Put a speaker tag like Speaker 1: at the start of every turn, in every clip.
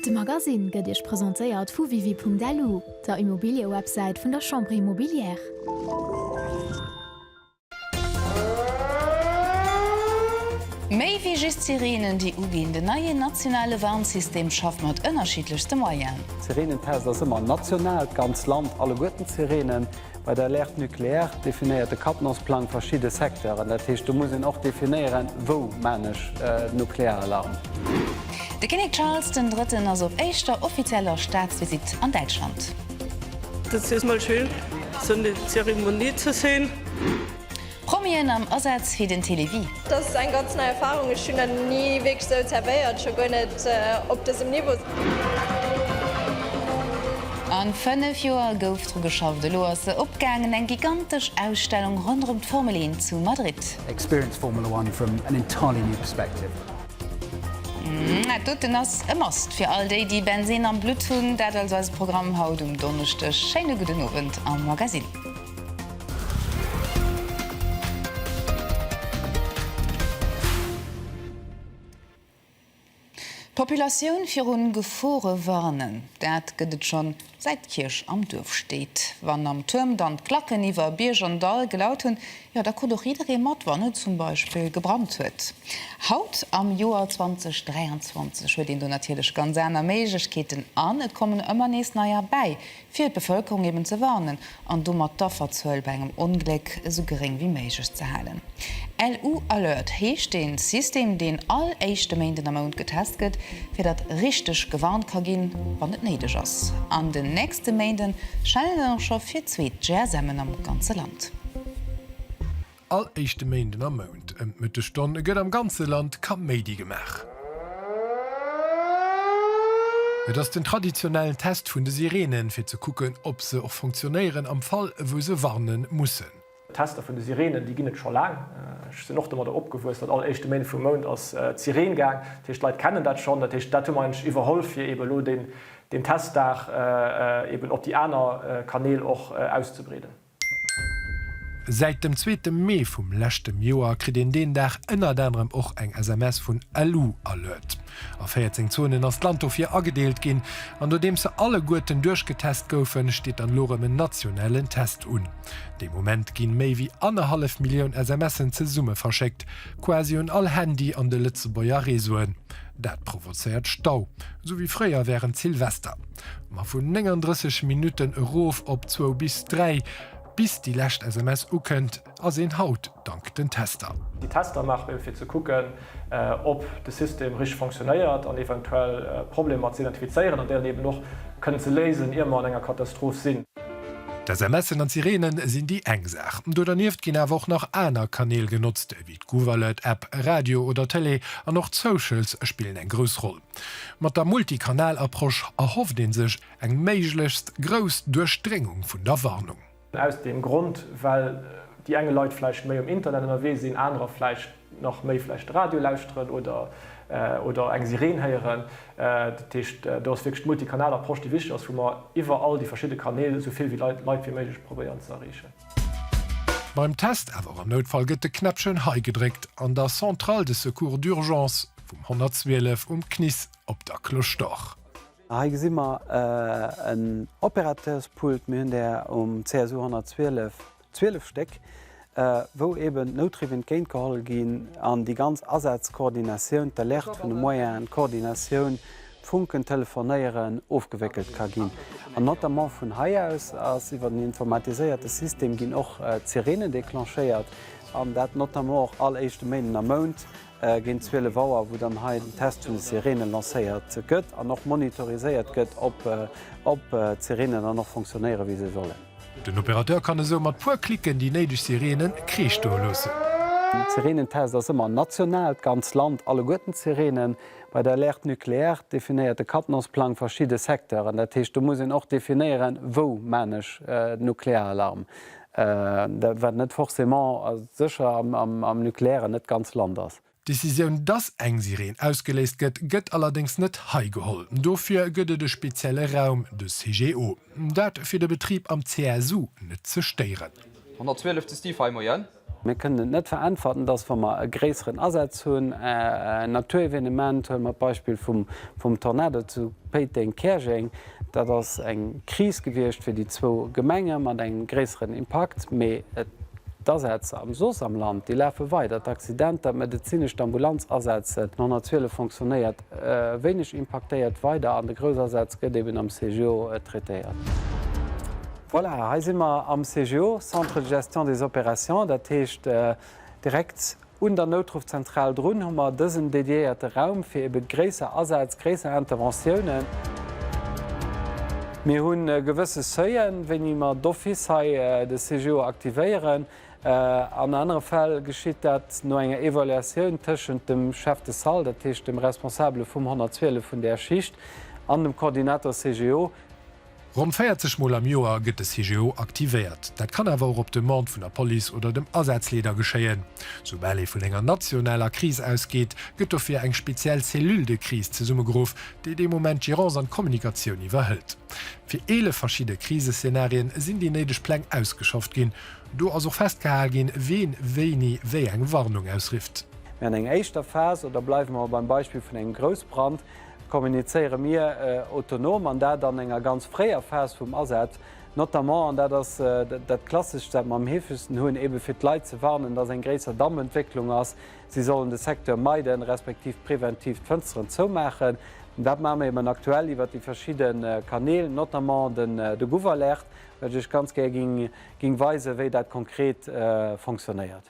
Speaker 1: De Magasinn gëtt Iech presentéiert vu wiwi.lu, der Immobiliëwebsäit vun der Chambre Immobilière.
Speaker 2: Méi wéi just Sireenen, déi uginn. Den neien nationale Warnsystem schafft mat ënnerschiddlechste Moyenen.
Speaker 3: Sirenentest ass ëmmer national, d'ganz Land, alleguerten d'Sirenen. Bei der Alerte nucléaire definéiert de Katnosplang verschidde Secteuren. Dat heescht, do muss een och definéieren, wou maan ech Nuklearalarm.
Speaker 2: De Kinnek Charles den Drëtten ass op éischter offizieller Staatsvisitt an Däitschland.
Speaker 4: Das ist mal schön, so eine Zeremonie zu sehen.
Speaker 2: Promien am Asaz fir den Télévie.
Speaker 5: Dat ass eng ganz nei Erfarung. Ech hunn nach ni wierklech esou zerwéiert, scho guer net op dësem Niveau.
Speaker 2: An 5 Joer gouf dru geschafft, elo ass se opgaangen, eng gigantesch Ausstellung ronderëm d'Formel 1 zu Madrid.
Speaker 3: Experience Formula One from an entirely new perspective.
Speaker 2: Dat doten ass e Must fir all déi, déi Bensin am Blutt hunn. Dat also eise Programm haut um Donneschdeg. Schéine gudden Owend am Magazine. D'Populatioun virun Gefore warnen, dat gëtt et schonn säit d'Kierch am Duerf steet. Wann am Tuerm dann d'Klacken iwwer Bierg an Dall gelaut hunn, jo da krut och jidderee mat, wann et zum Beispill gebrannt huet. Haut am Joer 2023 huet een do natierlech ganz aner Méiglechkeeten an et kommen ëmmer nees neier bäi, fir d'Bevëlkerung eben ze warnen an domat d'Afferzuel bei engem Ongléck esou geréng wéi méiglech ze halen. LU Alert heescht dee System, deen all éischte Méinden am Mount getest gëtt, fir datt richteg gewarnt ka ginn, wann et néideg ass. An den nächste Méinde schellen dann och scho fir d'zweet d'GSMen am ganze Land.
Speaker 6: All éischte Méinden am Mount ëm d'Mëttesstonn gëtt am ganze Land Kaméidi gemaach. Et ass den traditionellen Test vun de Sireenen, fir ze kucken, ob se och funktionéieren am Fall, wou se warne mussen.
Speaker 7: Tester vun de Sireenen, déi ginn et scho laang. Ech sinn och domadder opgewuess, datt all éischte Méinde vum Mount ass d'Sireen gaang. Dat heescht, d'Leit kennen dat schonn. Dat heescht, dat hu mer eigentlech iwwerholl, fir eeben elo deen Testdag eeben op déi aner Kanäl och auszebreeden.
Speaker 6: Säit dem zweete Mee vum leschtem Joer kritt een deen Dag ënnert anerem och eng SMS vun LU-Alert. A 14 Zonen ass d'Land dofir agedeelt ginn an nodeems se alleguerten duerchgetest goufen, steet dann elo rëm en nationalen Test un. De Moment ginn méi wéi annerhallef Millioun SMSen zesumme verschéckt, quasi un all Handy an de Lëtzebuerger Réseauen. Dat provozéiert Stau, esou wéi fréier wärend Silvester. Ma vun 39 Minutten erof op zwou bis 3, bis déi lescht SMS ukënnt, ass een haut dank den Tester.
Speaker 7: Déi Tester maache mir fir ze kucken, ob de System richteg fonctionnéiert an eventuell Problemer ze identifizéieren an déi dann eben och kënnen ze léisen, ier mer an enger Katastroph sinn.
Speaker 6: D'SMSen an d'Sireenen sinn déi eng Saach. Do dernieft ginn awer och nach aner Kanäl genotzt, ewéi d'Gouvalert-App, Radio oder Tëlee an och d'Socials spillen eng grouss Roll. Mat der Multikanal-Approche erhofft ee sech eng méiglechst grouss Duerchdréngung vun der Warnung.
Speaker 7: Aus deem Grond, well déi enge Leit vläicht méi um Internet ënnerwee sinn, anerer vläicht nach méi vläicht de Radio lauschteren oder oder eng Sireen héieren. Dat heescht, do ass wierklech d'Multikanal-Approche, déi wichteg ass, wou mer iwwer all déi verschidde Kanäl esou vill wéi Leit wéi méiglech probéieren ze erreechen.
Speaker 6: Beim Test, awer och am Noutfall, gëtt de Knäppchen hei gedréckt, an der Centrale de secours d'urgence vum 112 um Knis op der Cloche d'Or.
Speaker 3: Hei gesi mer en Opérateurspult, mir hunn där um CSU 112, 12 Stéck, wou eben d'Noutriff entgéintgeholl ginn an déi ganz Asazkoordinatioun, d'Alerte vun de Moyenen, d'Koordinatioun, d'Funken, Telefonéieren ofgewéckelt ka ginn. An notamment vun hei aus ass iwwer den informatiséierte System ginn och d'Sirenen déclenchéiert an dat notamment och all éischte Méinden am Mount géint 12 Auer, wou dann hei den Test vun de Sirene lancéiert gëtt an och monitoriséiert gëtt, ob d'Sirenen dann och fonctionnéieren, wéi se sollen.
Speaker 6: Den Opérateur kann esou mat puer Klicken déi néideg Sirenen kreesch doe loossen.
Speaker 3: Den Sirenentest ass ëmmer national, d'ganz Land, alleguerten d'Sirenen. Bei der Alerte nucléaire definéiert de Katnosplang verschidde Secteuren. Dat heescht, do muss een och definéieren, wou maan ech Nuklearalarm. Dat wat net forcément, a sécher am Nukleären, net d'ganz Land ass.
Speaker 6: D'Decisioun, dass eng Sireen ausgeléist gëtt, gëtt allerdéngs net hei geholl. Dofir gëtt et e spezielle Raum, de CGO. Dat fir de Betrib am CSU net ze stéieren.
Speaker 8: 112 de Steve hei, moien.
Speaker 3: Mir kënnen et net veräntwerten, dass, wa mer e gréisseren Asaz hunn, en Naturevenement, huele mer d'Beispill vum Tornado zu Péiteng-Käerjeng, dat ass eng Kris gewiescht fir déi zwou Gemenge mat engem gréisseren Impakt, mee d'Asätz am soss am Land, déi lafe weider, d'Accidenter, d'medezinesch, d'Ambulanzasätz, den 112 fonctionnéiert wéineg impaktéiert weider an de Groussasaz gëtt eben am CGO traitéiert. Voilà, hei si mer am CGO, Centre de gestion des opérations, dat heescht direkt un der Noutruffzentral drun hu mer dësen dédiéierte Raum fir ebe gréisser Asätz, gréisser Interventiounen. Mir hu gewësse Seuilen, wéini mer d'office hei de CGO aktivéieren. An anere Fäll geschitt dat no enger Evaluatioun tëschent dem Chef de salle, dat heescht dem Responsabele vum 112 vun där Schicht, an dem Coordinateur CGO.
Speaker 6: Ronn 40 Mol am Joer gëtt de CGO aktivéiert. Dat kann awer och op Demande vun der Police oder dem Asazleeder geschéien. Soubal ee vun enger nationaler Kris ausgeet, gëtt dofir eng speziell Cellule de crise zesummegeruff, déi dee Moment d'Gerance an d'Kommunikatioun iwwerhëlt. Fir 11 verschidde Kriseszenarien sinn déi néideg Pläng ausgeschafft ginn. Do ass och festgehal ginn, ween wéini wéi eng Warnung ausrifft.
Speaker 3: Mee an enger éischter Phas, oder bleiwe mer beim Beispill vun engem Groussbrand, kommunizéiere mir autonom, an dat an enger ganz fréier Phas vum Asaz, notamment, an dat ass dat Klassescht, wat mer am heefegsten hunn, eebe fir d'Leit ze warnen, dass eng gréisser Dammentwécklung ass, si sollen de Secteur meiden, respektiv preventiv d'Fënsteren zoumaachen. Dat maache mer eeben aktuell iwwert déi verschidde Kanäl, notamment de GouvAlert, wat ech Iech ganz gär géing weisen, wéi dat konkret fonctionnéiert.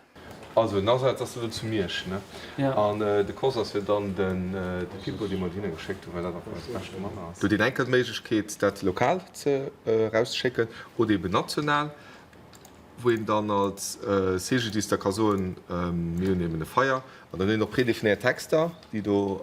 Speaker 8: Also den Asaz ass elo zu Miersch, ne? An de Kos ass jo dann den de Pippo, dee mer dohinner geschéckt hunn, well dat einfach eise beschte Mann ass. Do huet een enker d'Méiglechkeet, dat lokal ze erauszeschécken oder eben national, wou een dann als CGDIS da ka soen, mir hunn eben e Feier. An dann hunn een och predefinéiert Texter, déi do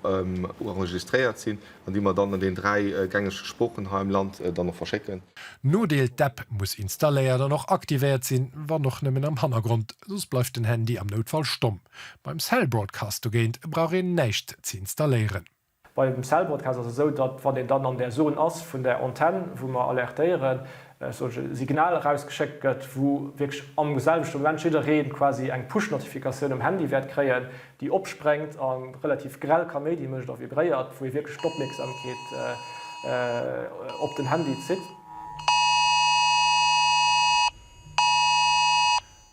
Speaker 8: enregistréiert sinn an déi mer dann an den 3 gängege Sproochen hei am Land dann och verschécken.
Speaker 6: Nodeel, D'App muss installéiert an och aktivéiert sinn, wann och nëmmen am Hannergrond, soss bleift den Handy am Noutfall stomm. Beim Cell Broadcast dogéint brauch een näischt ze installéieren.
Speaker 7: Beim Cell Broadcast ass et esou, datt wann een dann an där Zone ass vun där Antenn, wou mer alertéieren, sou e Signal erausgeschéckt gëtt, wou wierklech am selwechte Moment jidderee quasi eng Push-Notifikatioun um Handy wäert kréien, déi opspréngt a relativ grell Kaméidi mécht a vibréiert, wou ee wierklech d'Opmierksamkeet op den Handy zitt.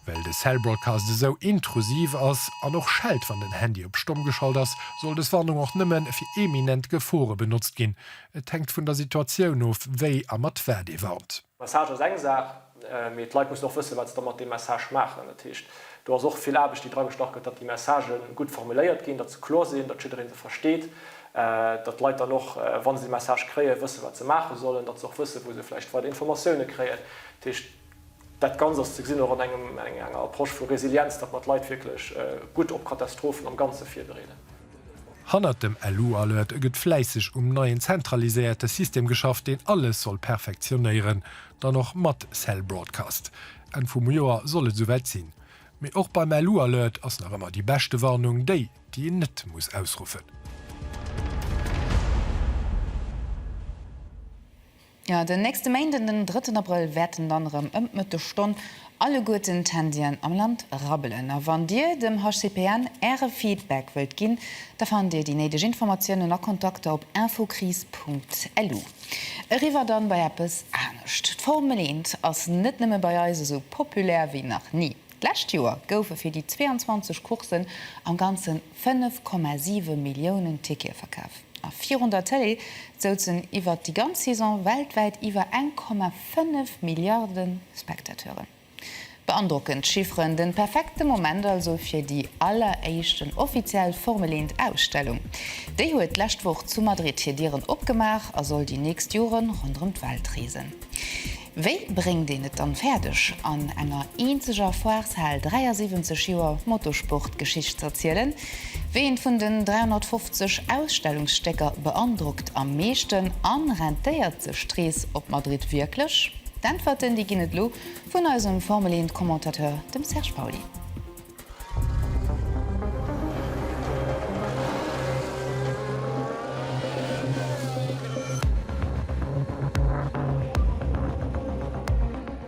Speaker 6: Well de Cell Broadcast esou intrusiv ass an och schellt wann den Handy op stomm geschalt ass, soll des Warnung och nëmme fir eminent Gefore benotzt ginn. Et hänkt vun der Situatioun of, wéi a mat wat ee warnt.
Speaker 7: Message ass eng Saach, mee d'Leit mussen och wëssen, wat se da mat deem Message maachen. Dat heescht, do ass och vill Aarbecht, déi dragestach gëtt, datt déi Messagë gutt formuléiert ginn, datt se kloer sinn, datt jidderee se versteet, datt d'Leit dann och, wa se dee Message kréien, wëssen, wat se maache sollen, datt se och wëssen, wou se vläicht weider Informatioune kréien. Dat heescht, dat Ganzt ass ze gesinn och an engem, enger Approche vu Resilienz, datt mer d'Leit wierklech gutt op Katastrophen am Ganze virbereeden.
Speaker 6: Hannert dem LU-Alert gëtt fläisseg um neien zentraliséierte System geschafft, deen alles soll perfektionéieren, dann och mat Cell Broadcast. Enn vum Joer soll et esouwäit sinn. Mee och beim LU-Alert ass nach ëmmer déi beschte Warnung déi, déi een net muss ausruffen.
Speaker 2: Jo, den nächste Méinden, den drëtten Abrëll, wäerten dann erëm ëm d'Mëttegstonn alleguerten d'Handyen am Land rabbelen. A wann Dir dem HCPN Äre Feedback wëllt ginn, da fannt Dir déi néideg Informatiounen a Kontakter op infocrise.lu. Eriwwer dann bei eppes anescht, D'Formel 1 ass net nëmme bei eis esou populär wéi nach ni. D'lescht Joer goufe fir déi 22 Courssen am Ganze 5,7 Milliounen Tickete verkaf. A virun der Tëlee souzen iwwert déi ganz Saison weltwäit iwwer 1,5 Milliarde Spectateuren. Beandrockend Chifferen, den perfekte Moment also fir déi alleréischten offiziell Formel 1 Ausstellung. Déi huet d'lescht Woch zu Madrid hir Dieren opgemaach a soll déi nächst Joren ronderëm d'Welt reesen. Wéi bréngt een et dann fäerdeg, an enger eenzeger Foireshal 73 Joer Motorsportgeschicht z'erzielen? Wéi eent vun den 350 Ausstellungsstécker beandrockt am meeschten an rentéiert sech d'Rees op Madrid wierklech? D'Äntwerten, déi ginn et elo vun eisem Formel 1 Commentateur, dem Serge Pauly.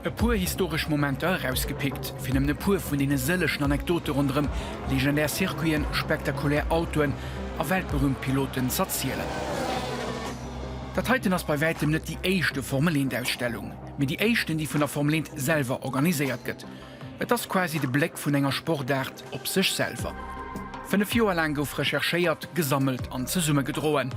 Speaker 9: E puer historesch Momenter erausgepickt, fir nëmmen e puer vun deene sëllechen Anekdote ronderëm legendär Circuiten, spektakulär Autoen a weltberüümt Piloten z'erzielen. Dat heiten ass bei wäitem net déi éischte Formel Eent Ausstellung, mee déi éischten, déi vun der Formel Eent selwer organiséiert gëtt. Et ass quasi de Bléck vun enger Sportaart op sech selwer. 5 Joer laang gouf recherchéiert, gesammelt an zesummegedroen.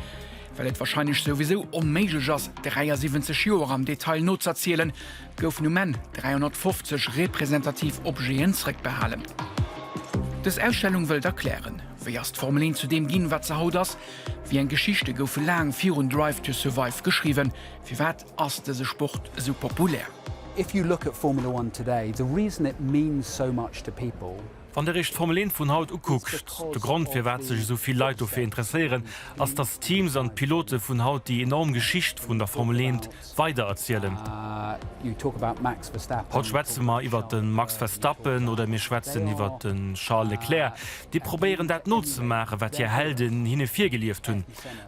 Speaker 9: Well et warscheinlech souwisou onméiglech ass, 73 Joer am Detail nozerzielen, goufen um Enn 350 representativ Objeten zréckbehalen. Dës Ausstellung wëllt erklären, Wéi ass d'Formel 1 zu deem ginn, wat se haut ass? Wéi eng Geschichte goufe laang virun Drive to Survive geschriwwen? Firwat ass dëse Sport esou populär?
Speaker 3: If you look at Formula One today, the reason it means so much to people.
Speaker 10: Wann Der Iech d'Formel 1 vun haut ukuckt, de Grond firwat sech esou vill Leit dofir interesséieren, ass datt d'Teams an d'Pilote vun haut déi enorm Geschicht vun der Formel 1 weidererzielen. Haut schwätze mer iwwer de Max Verstappen oder mir schwätzen iwwer de Charles Leclerc. Déi probéieren dat nozemaachen, wat hir Helden hinne virgelieft hunn.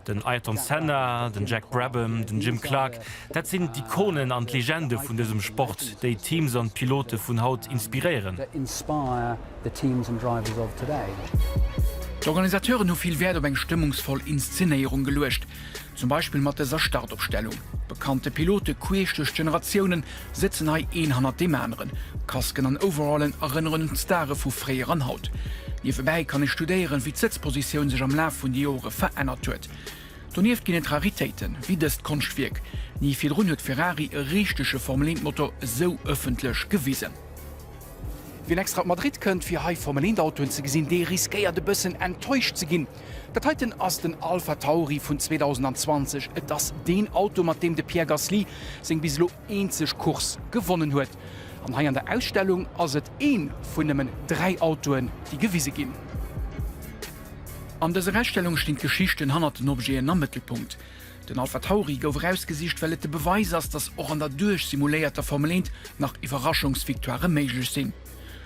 Speaker 10: Den Ayrton Senna, den Jack Brabham, den Jim Clark, dat sinn d'Ikonen an d'Legende vun dësem Sport, déi d'Teams an d'Pilote vun haut inspiréieren.
Speaker 9: D'Organisateuren hu vill Wäert op eng stëmmungsvoll Inszenéierung geluecht. Zum Beispill mat dëser Startopstellung. Bekannte Pilote queesch duerch d'Generatiounen sëtzen hei een hannert deem aneren. Kasken an Overallen erënneren un d'Stare vu fréier an haut. Niewebäi kann ee studéieren, wéi d'Sëtzpositioun sech am Laf vun de Joere verännert huet. Donieft ginn et Raritéiten, wéi dëst Konschtwierk. Ni virdrun huet Ferrari e richtege Formel-Eent-Motor esou ëffentlech gewisen. Wien extra op Madrid kënnt, fir hei Formel-Eent-Autoen ze gesinn, dee riskéiert e bëssen enttäuscht ze ginn. Dat heiten ass den Alpha Tauri vun 2020. Et ass deen Auto, mat deem de Pierre Gasly seng bis elo eenzeg Course gewonnen huet. An hei an der Ausstellung ass et ee vun nëmmen 3 Autoen, déi gewise ginn. An dëser Ausstellung stinn d'Geschichten hannert den Objeten am Mëttelpunkt. Den Alpha Tauri gouf erausgesicht, well et de Beweis ass, datt och an der duerchsimuléierter Formel 1 nach Iwwerraschungsvictoirë méiglech sinn.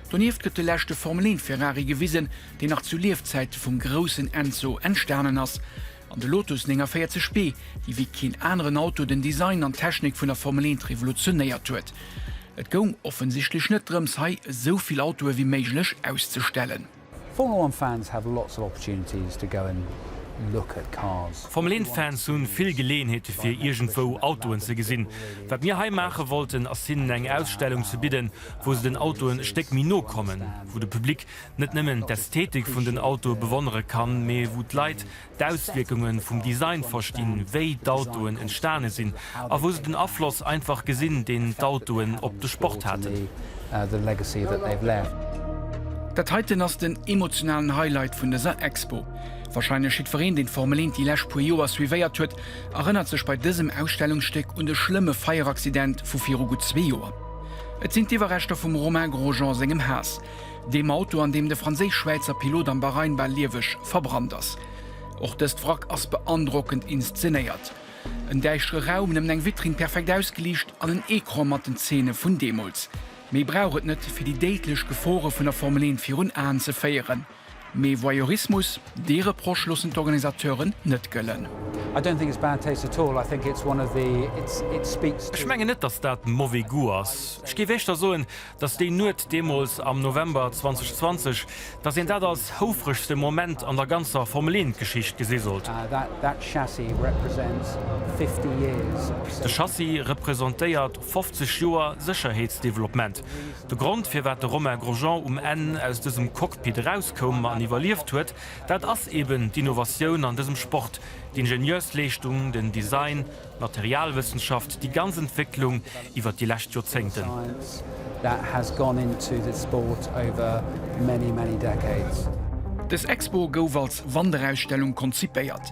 Speaker 9: Donieft gëtt de leschte Formel 1 Ferrari gewisen, deen nach zu Liefzäite vum groussen Enzo entstanen ass, an de Lotus 49 B, dee wéi keen aneren Auto den Design an d'Technik vun der Formel 1 revolutionéiert huet. Et goung offensichtlech net drëms, hei esou vill Autoe wéi méiglech auszestellen.
Speaker 3: Formula One fans have lots of opportunities to go and look at cars.
Speaker 10: Formel 1 Fans hunn vill Geleeënheete fir iergendwou Autoen ze gesinn. Wat mir hei maache wollten ass hinnen eng Ausstellung ze bidden, wou se den Autoen e Stéck méi no kommen, wou de Public net nëmmen d'Ästhetik vun den Autoe bewonnere kann, mee wou d'Leit d'Auswierkunge vum Design verstinn, wéi d'Autoen entstane sinn a wou se den Afloss einfach gesinn, deen d'Autoen op de Sport haten.
Speaker 9: Dat heiten ass den emotionalen Highlight vun dëser Expo. Warscheinlech jiddwereen, deen d'Formel 1 déi lescht puer Joer suivéiert huet, erënnert sech bei dësem Ausstellungsstéck un de schlëmme Feieraccident vu viru gutt zwee Joer. Et sinn d'Iwwerreschter vum Romain Grosjean sengem Haas. Deem Auto, an deem de franséisch-schwäizer Pilot am Bahrain bal lieweg verbrannt ass. Och dëst Wrack ass beandrockend inszenéiert. En däischtere Raum, nëmmen eng Vitrinn perfekt ausgeliicht an en Ecran mat den Zeene vun deemools. Méi brauch et net, fir déi déidlech Gefore vun der Formel 1 virun Aen ze féieren. Mee Voyeurismus, dee Reproche loossen d'Organisateuren net gëllen.
Speaker 10: Ech mengen net, datt dat mauvais goût ass. Ech géif éischter soen, datt déi Nuet deemools am November 2020, datt een dat als houfregste Moment an der ganzer Formel-Eent-Geschicht gesi sollt. De Chassis representéiert 50 Joer Sécherheetsdeveloppement. De Grond, firwat de Romain Grosjean um Enn aus dësem Cockpit erauskoum an iwwerlieft huet, dat ass eben d'Innovatioun an dësem Sport, d'Ingenieursleeschtung, den Design, d'Materialwëssenschaft, déi ganz Entwécklung iwwer déi lescht Joerzéngten.
Speaker 9: Dës Expo gouf als Wanderausstellung konzipéiert.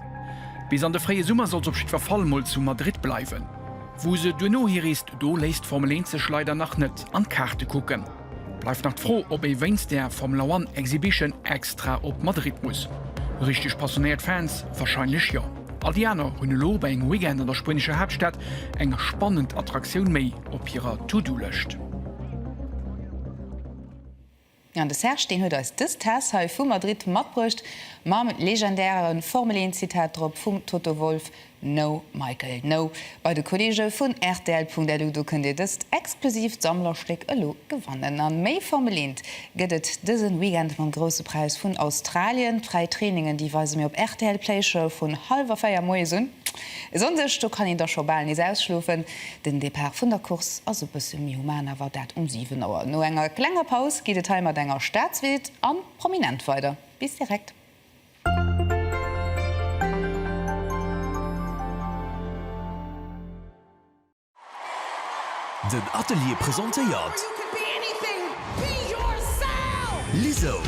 Speaker 9: Bis an de fréie Summer soll se op jiddwer Fall mol zu Madrid bleiwen. Wou se duerno hireest, do léisst d'Formel 1 sech leider nach net an d'Kaarte kucken. Bleift nach d'Fro, ob ee wéinst där Formula One Exhibition extra op Madrid muss. Richteg passionéiert Fans warscheinlech jo. All déi aner hunn elo bei engem Weekend an der spuenescher Haaptstad eng spannend Attraktioun méi op hirer To-Do-Lëscht.
Speaker 2: An de Serge, deen huet eis dës Taass hei vu Madrid matbruecht, mam legendäre Formel 1 Zitat drop vum Toto Wolff, No Michael, no. Bei de Kolleege vun rtl.lu, do kënnt dir dëst exklusiivt Sammlerstéck elo gewannen. An méi Formel 1 gëtt et dëse Weekend mam Grousse Präis vun Australien. D'fräi Trainingen, déi weise mir op rtl Play scho vun hallwer 4 moies un. E Sonndeg, do kann een da scho bal nees ausschlofen. Den Depart vun der Course ass e bësse méi human, awer dat um 7 Auer. No enger klenger Paus geet et hei mat enger Staatsvisitt an Prominent weider. Bis direkt.
Speaker 11: Den Atelier presentéiert Lizzo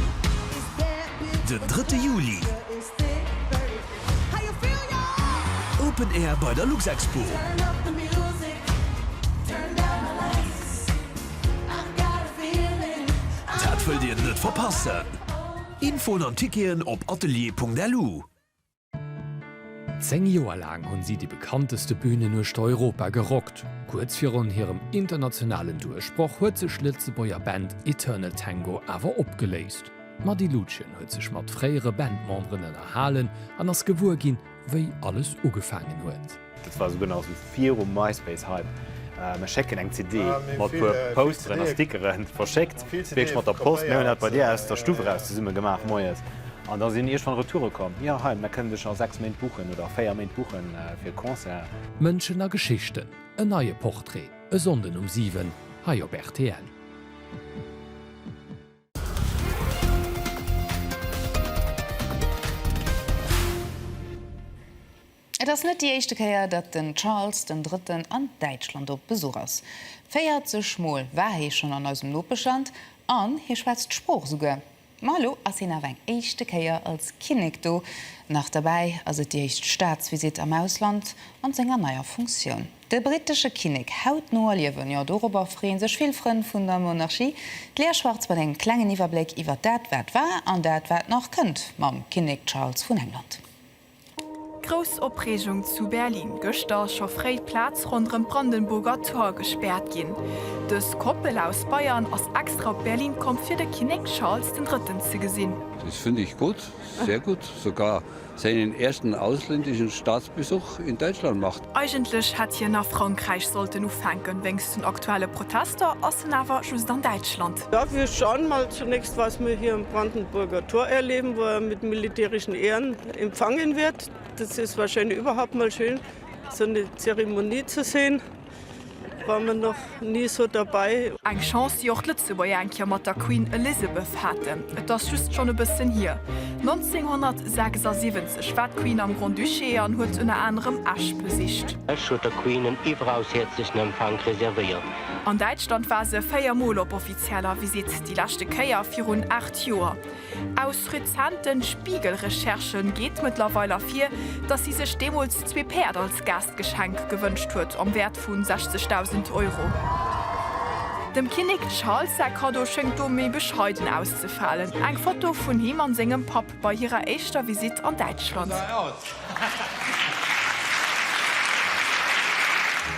Speaker 11: den drëtte Juli. Open Air bei der Luxexpo. Dat wëllt Dir net verpassen! Infoen an Ticketen op atelier.lu.
Speaker 12: 10 Joer laang hunn si déi bekannteste Bünen uechter Europa gerockt. Kuerz virun hirem internationalen Duerchbroch huet sech d'Lëtzebuerger Band Eternal Tango awer opgeléist. D'Mady Lutgen huet sech mat fréiere Bandmemberen ënnerhalen an ass gewuer ginn, wéi alles ugefaangen huet.
Speaker 13: Dat war souguer nach esou virum MySpace-Hype. Mir schécken eng CD mat puer Posteren a Stickeren, verschéckt wierklech mat der Post. Mir hunn dat bei dir aus der Stuff eraus zesumme gemaach moies. An da sinn iergendwann Retoure komm, Jo, hei, mir kënnen dech a 6 Méint buchen oder a 4 Méint buchen fir e Concert.
Speaker 12: Mënschen a Geschichten, en neie Portrait, e Sonnden um 7 hei op rtl.
Speaker 2: Et ass net déi éischte Kéier, datt den Charles den Drëtten an Däitschland op Besuch ass. 40 Mol war hie schonn an eisem Nopeschland an hie schwätzt d'Sprooch esouguer. Ma elo ass hien awer eng éischte Kéier als Kinnek do. Nach derbäi ass et déi éischt Staatsvisitt am Ausland an senger neier Funktioun. De brittesche Kinnek hautno erliewen, jo dorobber freeë sech vill Frënn vun der Monarchie. D'Lea Schwartz mat engem klengen Iwwerbléck iwwer dat wat war an dat wat nach kënnt mam Kinnek Charles vun England.
Speaker 14: Grouss Opreegung zu Berlin, Gëschter ass scho fréi d'Plaz ronderëm d'Brandenburger Tor gespäert ginn. Dës Koppel aus Bayern ass extra op Berlin komm fir de Kinnek Charles den Drëtten ze gesinn.
Speaker 15: Das finde ich gut, sehr gut, sogar seinen ersten ausländischen Staatsbesuch in Deutschland macht.
Speaker 14: Eigentlech hätt hien a Frankräich sollten ufänken, wéinst den aktuelle Protester ass en awer just an Däitschland.
Speaker 4: Ja, wir schauen mal zunächst, was wir hier am Brandenburger Tor erleben, wo er mit militärischen Ehren empfangen wird. Das ist wahrscheinlich überhaupt mal schön, so eine Zeremonie zu sehen. War mer nach ni sou derbei.
Speaker 14: Eng Chance, déi och d'Lëtzebuerger eng Kéier mat der Queen Elizabeth haten. Et ass just schonn e bëssen hier. 1976 war d'Queen am Grand-Duché an huet ënner anerem Esch besicht.
Speaker 16: Esch huet der Queen en iwweraus häerzlechen Empfank reservéiert.
Speaker 14: An Däitschland war se 4 Mol op offizieller Visitt, déi leschte Kéier virun 8 Joer. Aus rezenten Spiegel-Recherchen geet mëttlerweil ervir, dass si sech deemools zwee Päerd als Gaastgeschenk gewënscht huet, am Wäert vu 60.000 Euro. Dem Kinnek Charles säi Kaddo schéngt do méi bescheiden auszefalen, eng Foto vun him an sengem Papp bei hirer éischter Visitt an Däitschland.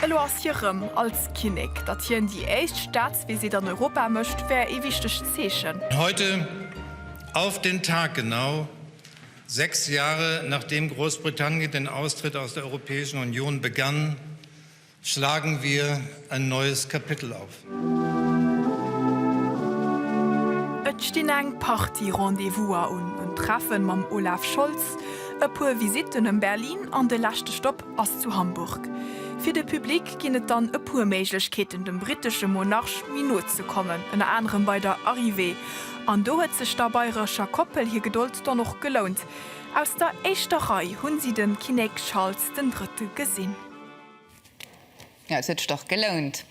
Speaker 14: Elo ass hie rëm als Kinnek. Datt hien déi éischt Staatsvisitt an Europa mécht, wär ee wichtegt Zeechen.
Speaker 17: Heute, auf den Tag genau sechs Jahre nachdem Großbritannien den Austritt aus der Europäischen Union begann, schlagen wir ein neues Kapitel auf.
Speaker 14: Et stinn eng Partie Rendez-vouser un, en Treffen mam Olaf Scholz, e puer Visitten ëm Berlin an de leschte Stopp ass zu Hamburg. Fir de Public ginn et dann e puer Méiglechkeeten dem brittesche Monarch méi no ze kommen, ënner anerem bei der Arrivée. An do huet sech der bayrescher Koppel hir Gedold dann och gelount. Aus der éischter Rei hunn si de Kinnek Charles den Drëtte gesinn.
Speaker 2: Jo, et huet sech dach gelount.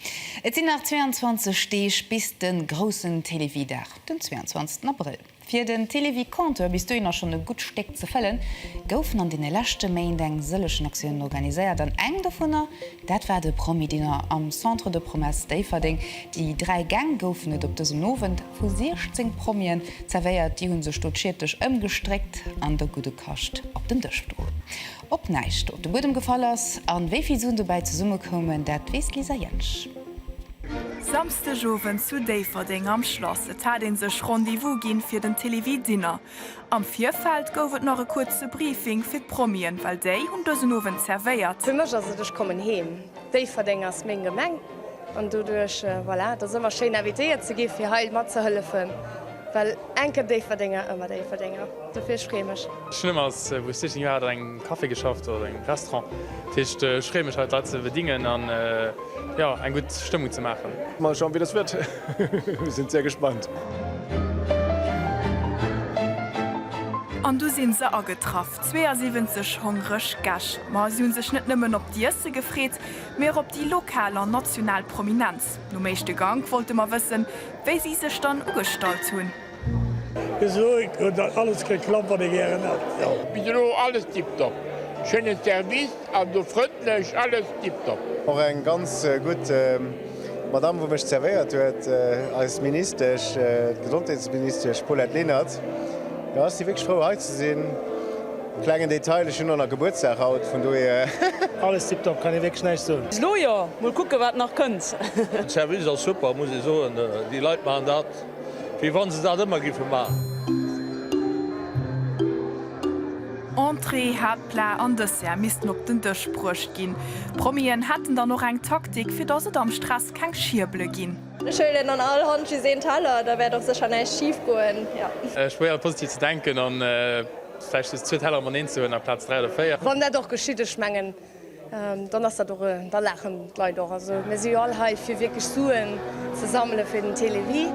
Speaker 2: Et sinn nach 22 Deeg bis de groussen Télévie-Dag, den 22 Abrëll. Fir den Télévie-Compteur bis dohinner schonn e gutt Stéck ze fëllen, goufen an deene leschte Méint eng sëllechen Aktiounen organiséiert. An eng dovunner, dat war de Promi-Dinner am Centre de Promesses Déifferdeng. Déi 3 Gäng goufen et op dësem Owend vu 16 Promien zerwéiert. Déi hu sech do d'Schiertech ëmgestréckt an de gudde Kascht op den Dësch gedroen. Ob näischt op de Buedem gefall ass an wéi vill Suen dobäi zesummekoumen, dat weess d'Lisa Jentsch.
Speaker 14: Samsdeg Owend zu Déifferdeng am Schlass. Et hat een sech Rendez-vous ginn fir den Télévie Dinner. Am Virfeld gouf et nach e kuerze Briefing fir d'Promien, well déi hunn dësen Owend zerwéiert.
Speaker 5: Fir mech ass et, ech kommen heem. Déifferdeng ass meng Gemeng an doduerch, voilà, et ass ëmmer schéin invitéiert ze gi fir hei matzehëllefen, well enke Déifferdenger, ëmmer Déifferdenger. Dofir, ech freeë mech.
Speaker 18: Ech hunn ëmmer als, wou ech 16 Joer hat, an engem Café geschafft oder engem Restaurant. Dat heescht, ech freeë mech hei d'Leit ze bedingen an, jo, eng gutt Stëmmung ze maachen.
Speaker 19: Mal schauen wie das wird. Wir sind sehr gespannt.
Speaker 14: An du sinn se agetraff, 72 hongreg Gäscht. Ma si hunn sech net nëmmen op d'Iesse gefreet, mee och op déi lokal an national Prominenz. Nom éischte Gank wollte mer wëssen, wéi si sech dann ugestallt hunn.
Speaker 20: Bis elo huet alles geklappt wat ee gären hätt, jo.
Speaker 21: Bis elo alles tiptop, schéinen Service an do frëndlech, alles tiptop.
Speaker 22: Och eng ganz gutt Madame wou mech zerwéiert huet, eis Ministesch, d'Gesondheetsministesch Paulette Lenert. Jo, ech si wierklech frou hei ze sinn. Klengen Detail, ech hunn och nach Gebuertsdag haut, vun dohier.
Speaker 23: Alles tiptop, kann ee wierklech näischt soen.
Speaker 24: Bis elo jo, mol kucke wat nach kënnt.
Speaker 21: Den Service ass super, muss ee soen. Déi Leit maachen dat Wéi wann se dat ëmmer giffe man.
Speaker 14: Entrée, Haaptplat an Dessert missten op den Dësch bruecht ginn. D'Promien hätten dann och eng Taktik, fir datt et am Stress keng Schierbele ginn.
Speaker 5: Ech huelen an all Hand just een Teller, da wäert och sécher näischt schif goen, jo.
Speaker 18: Ech probéiere positiv ze denken an vläicht just zwou Tellere mateneen ze huelen amplaz 3 oder 4.
Speaker 5: Wann dat och geschitt, ech mengen, Dann ass dat och, da laachen d'Leit och. Also mir si jo all hei fir wierklech Suen ze sammele fir den Télévie.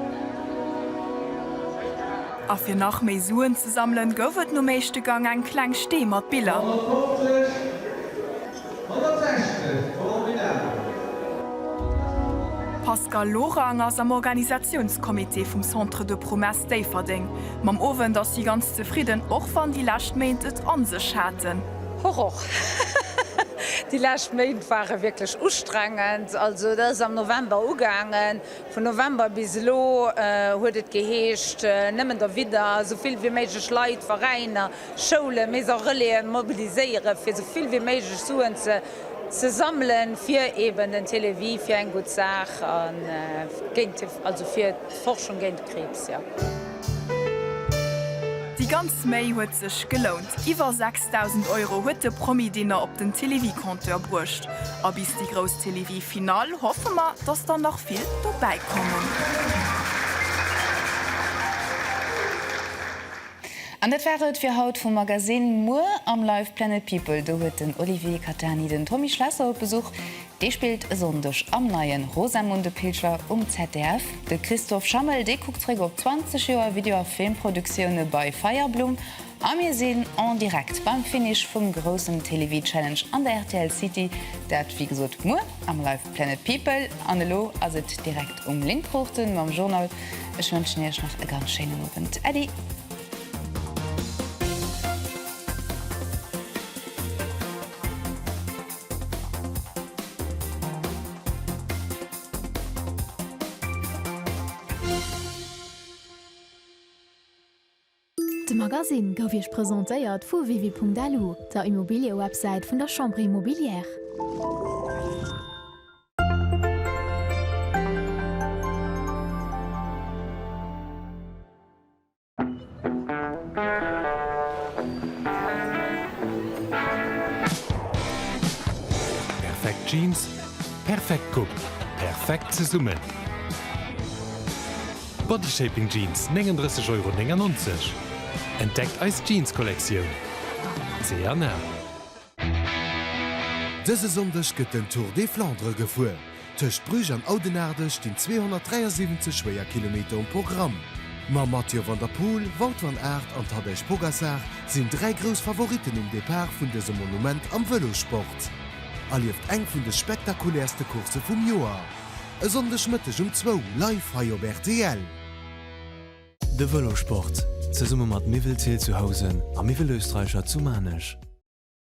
Speaker 14: A fir nach méi Suen ze sammelen, gouf et nom éischte Gang eng kleng Stee mat Biller.
Speaker 25: 150, 160, formidabel!
Speaker 14: D'Pascale Lorang ass am Organisatiounscomité vum Centre de Promesses Déifferdeng. Mam Owend ass si ganz zefridden, och wann déi lescht Méint et an sech haten.
Speaker 26: Horror! Déi lescht Méint ware wierklech ustrengend. Also et ass am November ugaangen. Vun November bis elo huet et geheescht, nëmmen derwidder, esou vill wéi méiglech Leit, Veräiner, Schoulen, Maison Relaisen mobiliséieren, fir esou vill wéi méiglech Suen ze ze sammelen, fir eeben den Télévie, fir eng gutt Saach a géint, also fir d'Forschung géint de Kriibs, jo.
Speaker 14: Déi ganz Méi huet sech gelount. Iwwer 6.000 Euro huet de Promi-Dinner op den Télévie-Compteur bruecht. A bis déi grouss Télévie-Finall hoffe mer, dass der nach vill dobäi kommen.
Speaker 2: An dat war et fir haut vum Magasinn. Muer am Live Planet People, do huet den Olivier Catani den Tommy Schlesser op Besuch. Dee spillt e Sonndeg am neien Rosamunde Pilcher um ZDF. De Christophe Schammel, dee kuckt zréck op 20 Joer Video a Filmproduktioune bei Feierblumm. A mir sinn en direct beim Finish vum groussen Télévie Challenge an der rtl City. Dat wéi gesot muer am Live Planet People. An elo ass et direkt um Lynn Cruchten mam Journal. Ech wënschen iech nach e ganz schéinen Owend. Äddi.
Speaker 1: De Magasinn gouf Iech presentéiert vu wiwi.lu, der Immobiliëwebsäit vun der Chambre Immobilière.
Speaker 6: Perfekt Jeans, perfekt Coupe, perfekt zesummen. Bodyshaping Jeans 39,99 Euro. Entdeckt eis Jeans-Kollektioun. C&A.
Speaker 27: Dëse Sonndeg gëtt den Tour des Flandres gefuer. Tëscht Bruges an Oudenaarde stinn 273 schwéier Kilometer um Programm. Mam Mathieu van der Poel, Wout van Aert an Tadej Pogacar sinn 3 grouss Favoritten um Depart vun dësem Monument am Vëlossport. Erlieft eng vun de spektakuläerste Coursse vum Joer. E Sonndeg Mëtteg um zwou live hei op rtl.
Speaker 28: De Vëlosport, zesumme mat Miwwel Thill zu Housen a Miwwel Österreicher zu Maarnech.